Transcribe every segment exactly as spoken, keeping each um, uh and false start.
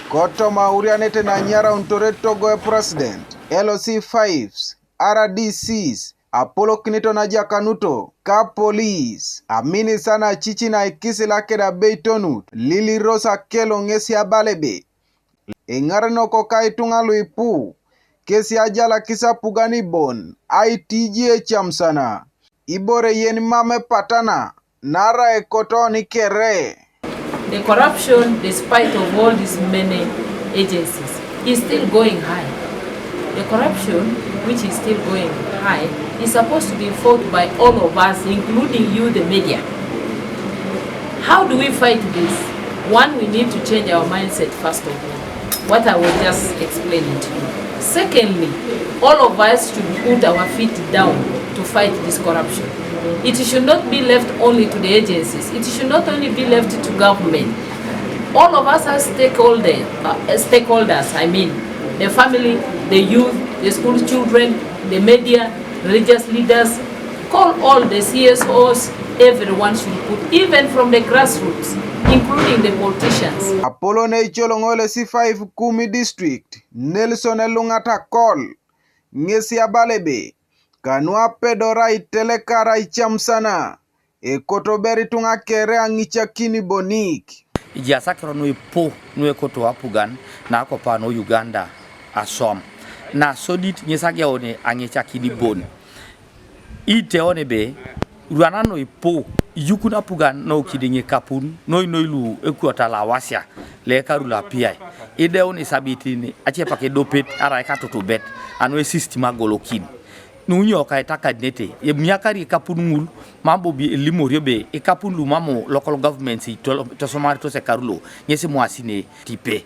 Kotoma aurianet na anyaraunitore togo e president, L C fives, R D Cs, apolokinito na ajakanuto ka police, aminisa na cici na ikisila keda abeitonut, Lili Rose Akello ŋesi abala ebe, eŋarenoko ka ituŋa luipu, kesi ajalakis apugan bon, aitiji ecam sana. Ibore yen mam epatana, naarai ekoto oni kere. The corruption, despite of all these many agencies, is still going high. The corruption, which is still going high, is supposed to be fought by all of us, including you, the media. How do we fight this? One, we need to change our mindset first of all. What I was just explaining to you. Secondly, all of us should put our feet down to fight this corruption. It should not be left only to the agencies. It should not only be left to government. All of us as stakeholder, uh, stakeholders, I mean, the family, the youth, the school children, the media, religious leaders, call all the C S Os, everyone should put, even from the grassroots, including the politicians. Apolon eicoloŋ L C five Kumi district, Nelson Eluŋat Akol, ŋesi abala ebe, kanu apedor aitelekar aicam sana, ekoto ber ituŋa kere aŋicakin bonik. Ejaas akiro nuipu nuekoto apugan nakopa no Uganda aswam. Nasodit ŋes ageuni aŋicakin bon. Iteon ebe, ruana nuipu, ijukun apugan nokidiŋ ikapun, noi noi lu ekuota lawasia, lekaru lapiai. Ideun isabitin, acepak edopet, arai katutubet, anu esistim agolokin. Nunyo ka itakadinete, emiakari ikapun ŋul, mam bobi elimori ebe ikapun lu mam local governments itol-, itosomaritos ekaru lo, ŋesi imuasine tipe.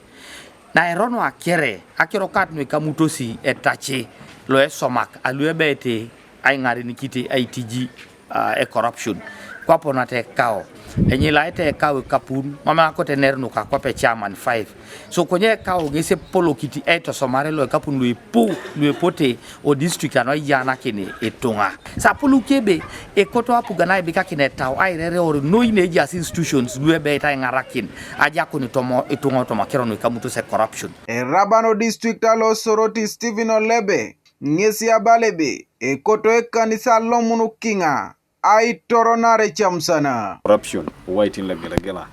Naerono akere, akiro kat nuikamutosi etace, lo esomak, alu ebeete aiŋarenikite aitiji, ah, e corruption. Kwaponata ekao, enyilaete ekao ikapun, mam akotener nuka kwape chairman five. So konye ekao ŋesi epolokit eitosomare lo ikapun luipu, luepote o district ano aiyanakin ituŋa. Sapuluki ebe ekoto apugan aibikakin etau airereor noi nejaas institutions luebeit aiŋarakin ajakun tomo ituŋa toma akiro nuikamutos e corruption. Eraban o district alo Soroti Stephen Olebe, ŋesi abala ebe, ekoto ekanisa alomun kiŋa, aitoronar ecam sana. Corruption, owaitin legelegela.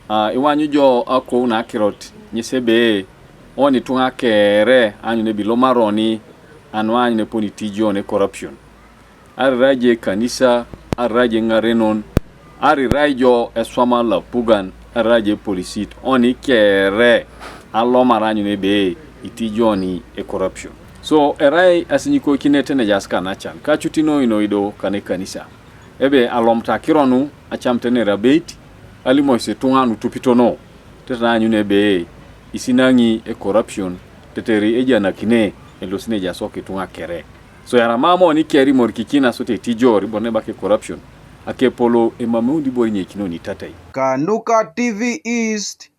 Ah, iwanyu jo akou nakirot, ŋes ebe, oni ituŋa kere, aanyun ebe ilomaroni, anu aanyun eponi itijon e corruption. Arai irai jo ekanisa, arai irai jo eŋarenon, arai irai jo eswama lapugan, arai irai jo epolisit, oni kere, alomar aanyun ebe, itijoni e corruption. So, erai asinyikokinet nejaas kanacan, kacut noi noi do kane kanisa. Ebe alomut akiro nu, acamit ne erabeit, alimosi ituŋa nutupitono, tetere aanyun ebe, isinaŋi e corruption, tetere ejanakine, elosi nejaas ituŋa kere. So, erai mam oni kere imorikikina asote itijor, ibore nebaka e corruption, akepolo emameundi ibore inyoikini oni tatai. Kanuka T V East,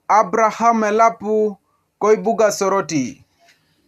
Abraham Elapu, koibuga Soroti.